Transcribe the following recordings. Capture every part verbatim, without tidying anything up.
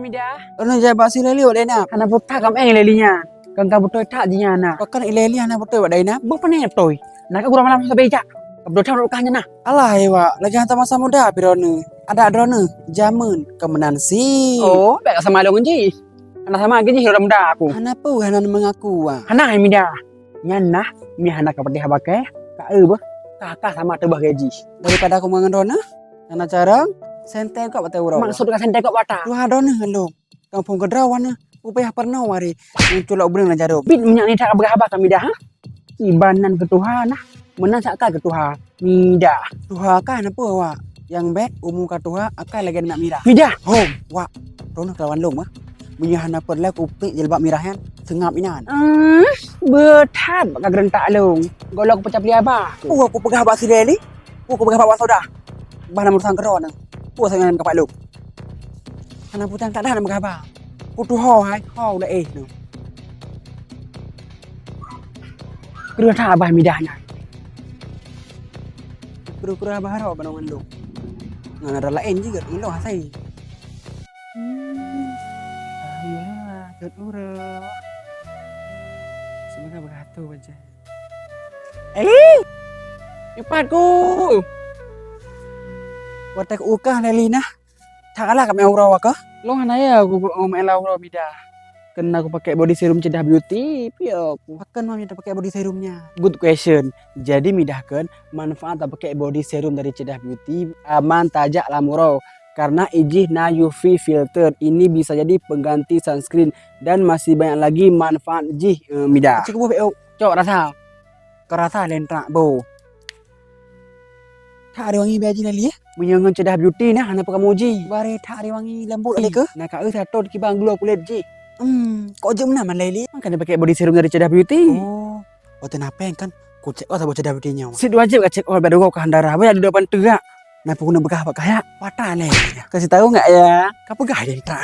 Mida. Anu jai bak si Leli wak Dainab. Hana buta kam eh Leli nyan. Kan ka beutôi that jih nyan na. Pakon Leli hana beutôi wak Dainab? Beuh pane beutôi. Na ka gurang malam sabe jak. Ka beutôi that wak nyan na. Alah, hai wak, lagèe hantom masa muda pih droeneuh. Adak droeneuh jameun keumeunansi. Oh, bèk sama lôn jih. Hana sama lagèe jih droeneuh muda aku. Hana peue hana mengaku, wak. Hana, hai Mida. Nyan nah, mi hana ka peudeh haba kèe, ka eu beuh, ka, ka sama teubah gaji. Daripada aku ngon droeneuh, hana carông, sentée kok batée uroe. Maksud ka sentée kok bata? Tuha droeneuh ngon lôn. Kampung keudroe wana, upayah peurunoe wari, nyang culok beureung lam jaroe. Bit minyak nitrak ka peugah haba ka Mida, ha? Iban nan keu tuha nah, meunan sak ka keu tuha. Mida. Tuha ka na peue, wak? Nyang bèk umu ka tuha akai lagèe minyak mirah. Mida. Hom, wak. Droeneuh kalawan lôn, ah. Meunyoe hana peureulèe kupék jilbab mirah nyan, seungab inan. Ah, beuthat bak ka geureuntak lôn. Gohlom kupeucah peuliaba. Peue kupeugah bak si Leli? Peue kupeugah bak Wan Sodah? Bah na meurusan keudroe nyan. Peue sapeue nyang kapak lôn? Hana peue tan, tak ada hana meukaban. Kutuho hai, ho udah eh tu. Keudroe that abah midah nyan. Keudroe-keudroe abah harok keunoe ngon lôn. Ngon orang laén jih ngon lôn asai. Hmm. Alhamdulillah, jeuet uroe. Semoga beureukat baca. Eli! Cepat ku! Watèe ku ukah Eli nah. That alah ka meu'ah uroe ka? Lôn hana ya ku meu'ah uroe midah. Keureuna ku pakai body serum Cedah Beauty, piye ku. Pakon mami tapakèk body serum nyan? Good question. Jadi midah kan manfaat tapakèk body serum dari Cedah Beauty, aman tajak lam uroe. Karena ijih na U V filter, ini bisa jadi pengganti sunscreen dan masih banyak lagi manfaat jih, eh, midah. Cuk boh, cok rasa. Ka rasa lentrak boh. That ari wangi bèe jih Eli, eh? Meunyoe ngon Cedah Beauty nah, hana peue kamoe uji. Baré that ari wangi lembut Eli keuh? Na ka eu satot kiban glo kulét jih. Hmm, kok jeuet meunan man Eli? Makanya pakai body serum dari Cedah Beauty. Oh, watèe na pèng kan, ku check out saboh Cedah Beauty nyoe. Sit wajib ka check out, bèk deungoe keuhan darah. Bèk dudoe ban teurak. Na peue guna peugah bak kah ya? Watèe lé. Kasih tahu nggak ya? Ka peugah lentrak.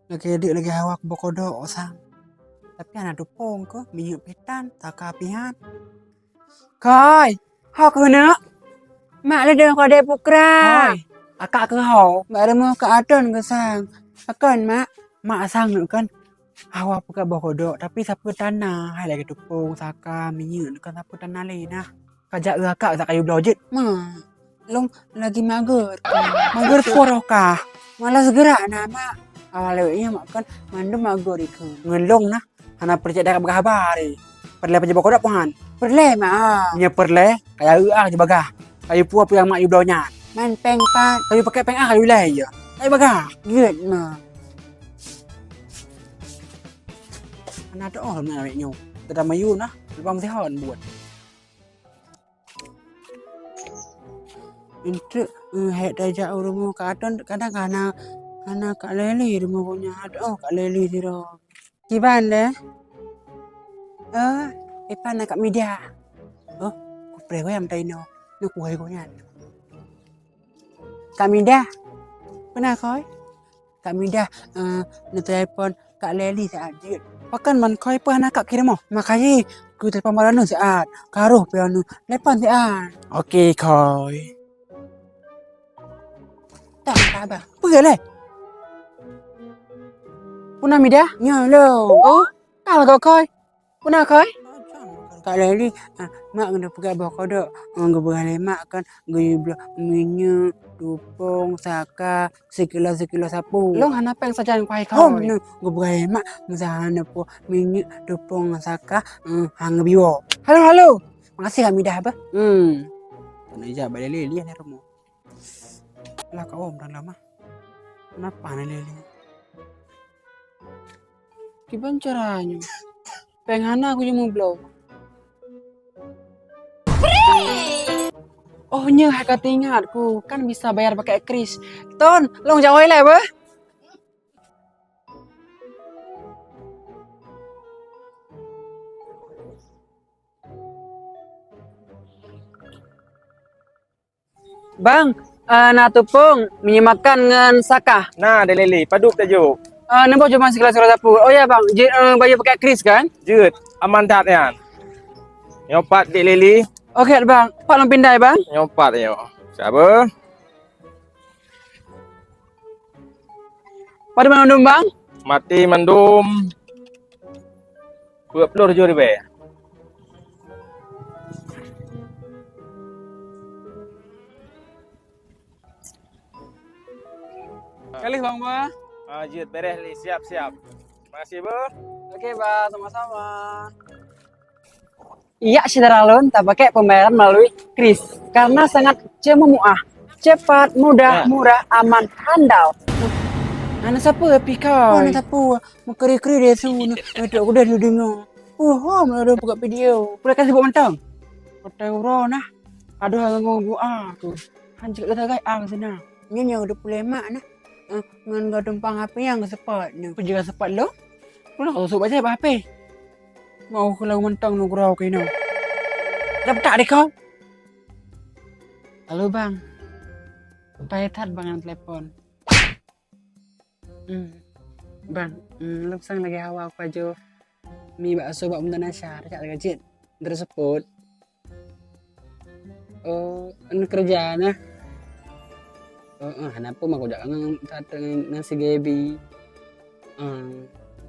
Lagèe deuk lagèe hawa kuboh kodok sang. Tapi hana tupông keuh, minyeuk pih tan, saka pih han. Koi, ho keuh neuk? Mak lé deungon kode pukra. Koi, akak keuh ho? Bak rumoh Kak Aton keuh sang. Pakon, Mak? Mak sang neuk kan hawa peugah boh kodok, tapi sapeue tan na, hai lagèe tupông, saka, minyeuk neuk kan sapeue tan na lé nah. Ka jak eu akak sak kayu bloe jeuet. Ma, lôn lagi mager. Mager peue roh kah? Malas geurak na, Mak. Awai lewat nyoe, Mak, kan mandum mager ikeu. Ngon lôn nah, hana peureulèe dak peugah haba. Peureulèe pajoh boh kodok peue han? Peureulèe, Mak. Nyoe peureulèe, kaya eu ah jibagah. Kayu peue peue nyang Mak yue bloe nyan? Man pèng pat. Kayu pakèk pèng ah kayu ilèe ya. Kayu bagah. Gèt, Mak. Hana teu'oh lôn awèk nyoe. Teuka mayu nah, leupah meusihon buet. Enteuk, eh, hèk tajak u rumoh Kak Aton, kadang hana, hana Kak Leli rumoh gobnyan, adoh Kak Leli sidroe. Kiban deh? Eh, ipan na Kak Mida. Oh, kupreh wèe meutai inoe, na kuhôi gobnyan. Kak Mida, peue na koi? Kak Mida, eh, neutelepon Kak Leli siat jeuet. Pakon man koi peue hana kak kirim oh? Makajih, kutelepon baroe nyoe siat. Ka roh pion nyoe. Telepon siat. Oke, koi. Tak, tak, abah. Peue lé? Peue na Mida? Nyoe lôn. Oh, ka lagoe koi. Peue na koi? Kak Leli, ah, mak keuneuk peugah boh kodok, ah, geupeugah lé mak kan geuyue bloe minyeuk, tupông, saka, sikilo-sikilo sapeue. Lôn hana pèng sajan kuhai koi. Hom, nyoe geupeugah lé mak meusaha neupeue minyeuk, tupông, saka, eh, han geubiwoe. Halo, halo. Makasih Kak Mida beuh. Hmm. Keuneuk jak bak Leli, Leli hana rumoh. Lah ka om dalam ah. Kenapa hana Leli? Kiban cara nyoe? Pèng hana kujeuet meubloe. Oh, nyoe hai ka teuingat ku, kan bisa bayar pakai kris. Ton, lôn jak woe ilèe beuh. Bang, eh, na tupông, minyeuk makan ngon saka. Na, Dek Leli, padub tajok? Eh, neuboh cuma sikilo-sikilo sapeue. Oh ya, Bang, jeuet, eh, bayeue pakai kris kan? Jeuet, aman that nyan. Nyoe pat Dek Leli, Oke, Bang. Pat lôn pindai, Bang? Nyoe pat nyoe. Siapa? Pada mandum, Bang? Mati mandum. Dua puluh tujuh ribu. Kalih, Bang, Bang. Ah, jeuet, beres lé, siap-siap. Makasih, Bang. Oke, Bang, sama-sama. Yak syedara lôn tapakèk pembayaran melalui kris karena sangat ceumuah, cepat, mudah, murah, aman, handal. Anak siapa pih kau? Anak siapa? Mengkeri-keri dia tu ni. Betul aku dah dengar. Oh, mana ada buka video. Boleh kasih buat mentang. Kata urang nah. Aduh, nganggu gua tu. Han cakap kata gai ah sana. Nyoe nyang dua puluh lima nah. Eh, ngon gau tumpang H P nyang sepat nyoe. Peue jeuet sepat lom? Pula kau sôk baca bak H P. Mau keu lagu mantong nu gurau keu inoe. Dah petak deh kau. Halo bang. Pai that bang ngon telepon. Hmm. Bang, hmm, lôn sang lagèe hawa kupajoh mi bakso bak Bunda Nasya, cak lagèe cit. Tersebut. Oh, anu keureuja nah. Oh, oh, hana peue mah kujak ngon, ngon si Gaby. Ah,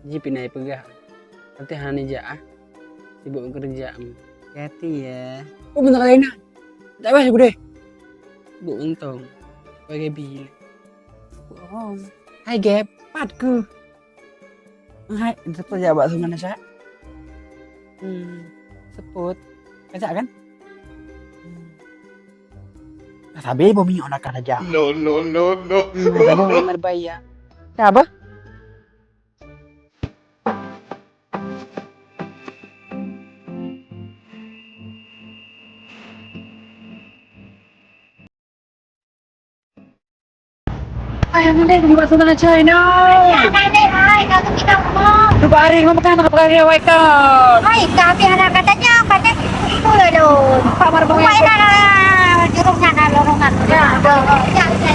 ji pinai peugah. Tapi hana jak ah. Sibuk keureuja. Hati-hati ya. Oh, bentar lain nah. Tak payah aku deh. Sibuk untông. Bagi Gaby. Oh. Hai Gap, pat ku. Hai, seupôt jak bak sungai Nasya. Hmm, seupôt. Kacak kan? Hmm. Sabe bau minyeuk nakah saja. No, no, no, no. Hmm, sabe bau minyeuk berbahaya. Siapa? Hai, Amelie, kami masuk dalam China. Hai, hai, hai, kau tu kita rumah. Tu Pak Ari, ngomong kan, apa kali awak kau? Hai, kami anak katanya, pakai itu lah tu. Pak Marbong. Baik, dah, dah, dah. Jurung sana, lorong sana. Ya, ya, ya.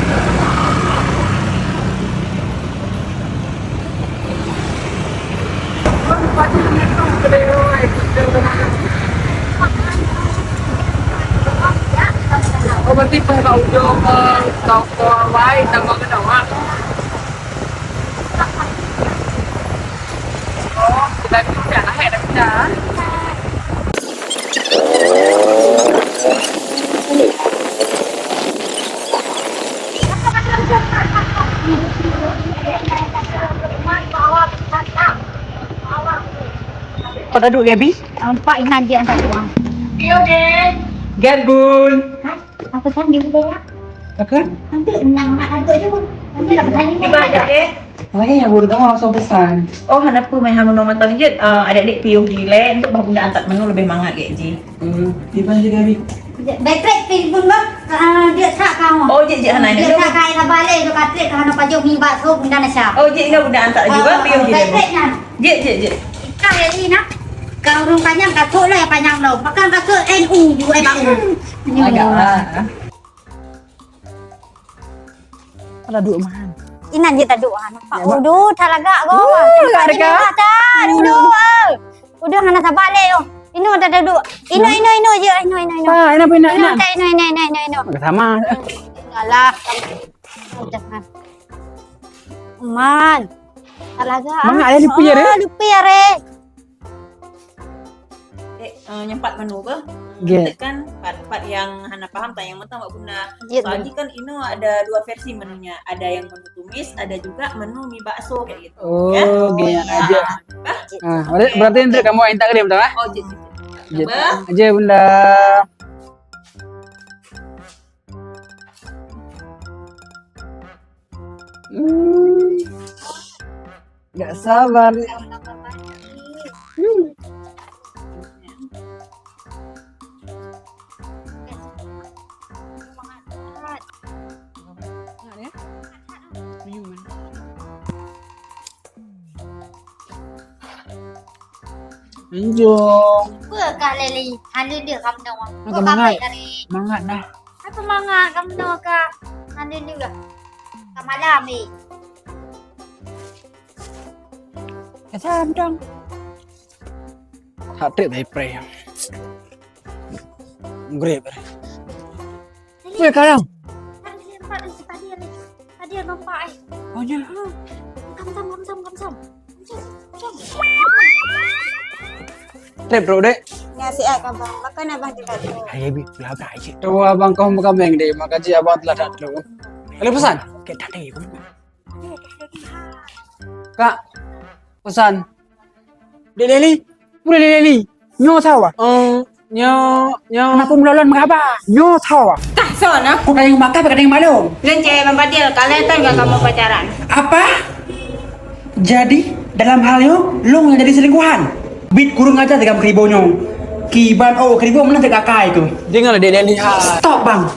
Oh, berarti pun kat ujung, eh, toko wai, toko kena, ha? Oh, kita ni dah lahir dah kita. Kau dah duduk, Gaby? Nampak inan dia angkat uang. Yo, Dad. Gad, Bun. Apa kan dia udah? Apa? Nanti nak, nak aduk je, Bun. Nanti nak berani. Tiba aja, Dad. Weh, yang baru tengok langsung pesan. Oh, hana peue meuhai mantong jeuet. Ah, adik-adik piôh jih lé, untuk bah bunda angkat menu lebih mangat gét jih. Hmm, tiba aja, Gaby. Baik, baik, pi bun bah. Ah, dia tak kau. Oh, jeuet, jeuet, hana. Dia tak kau, hana balik, dia kata, hana pajoh mi bakso, bunda Nasya. Oh, jeuet, enggak bunda angkat laju, bah, piôh jih lé. Baik, baik, nah. Jeuet, jeuet, jeuet. Kah ya, Lina? Kah ureueng panyang, kah thok lah ya panyang lo. Pakai kah thok N U juga, eh, Pak. Agak lah. Ada dua man. Inan je tak dua, nampak. Ya, Pak. Udu, tak lagak ko. Uh, lagak dekat. Udu, ah. Udu, hana sabar leh, oh. Ino dah duduk. Ino, ino, ino je. Ino, ino, ino. Ah, ino, ino, ino. Ino, ino, ino, ino, ino. Sama. Alah. Udah, man. Man. Tak lagak, ah. Mangat, eh, lupa ya, Rek? Ah, lupa ya, Rek. Dek, eh, nyempat menu ke? Gét. Kan part, part yang hana paham tanya mantong bak bunda. Gét. Soalnya kan ino ada dua versi menunya. Ada yang menu tumis, ada juga menu mi bakso kayak gitu. Oh, ya? Oh, gét. Ya. Aja. Hah? Ah, berarti, berarti nanti kamu minta ke dia, betul, ah? Oh, jeuet, jeuet, jeuet. Jeuet. Apa? Aja, bunda. Hmm. Gak sabar. Hmm. Anjong. Apa kah Leli? Hana dia kamu dah. Mangat. Mangat dah. Apa mangat kamu dah kah? Hana dia. Ka malam ni. Ka santang. Hat-trick dari Prey. Grab. Weh, kayang. Tadi, tadi, tadi, tadi nampak, eh. Oh, ya. Hmm. Kam sam, kam sam, kam sam. Kam sam, kam sam. Trép trok, Dek. Nyan siat, Abang. Makan Abang juga tu. Hai, Bi, lah tak cik. Tu abang kau makan meng, Dek. Makasih abang telah datang. Ada pesan? Okey, tak ada. Kak, pesan. Dek Leli, udah Dek Leli. Nyoe sawa. Oh, nyoe, nyoe. Kenapa mulai lon meraba? Nyoe sawa. Tah, son, ah. Kok ada yang makan, ada yang malu. Lôn cewek Bang Fadil, kalian tahu nggak kamu pacaran? Apa? Jadi, dalam hal nyoe, long yang jadi selingkuhan. Bit kurang ajar tegang keribo nyoe. Kiban oh keribo mana cek akai tu. Dengarlah Dek Leli, ha. Stop, Bang.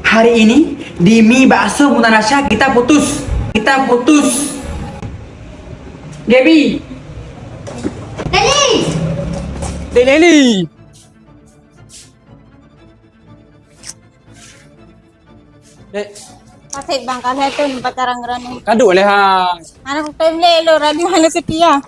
Hari ini, demi bakso Mutanasya, kita putus. Kita putus. Gaby. Leli! Dek Leli! Dek. Sakét, Bang, kalau tu nampak tarang Rani. Kadu leh, ha. Anak kutem le lo Rani hana setia.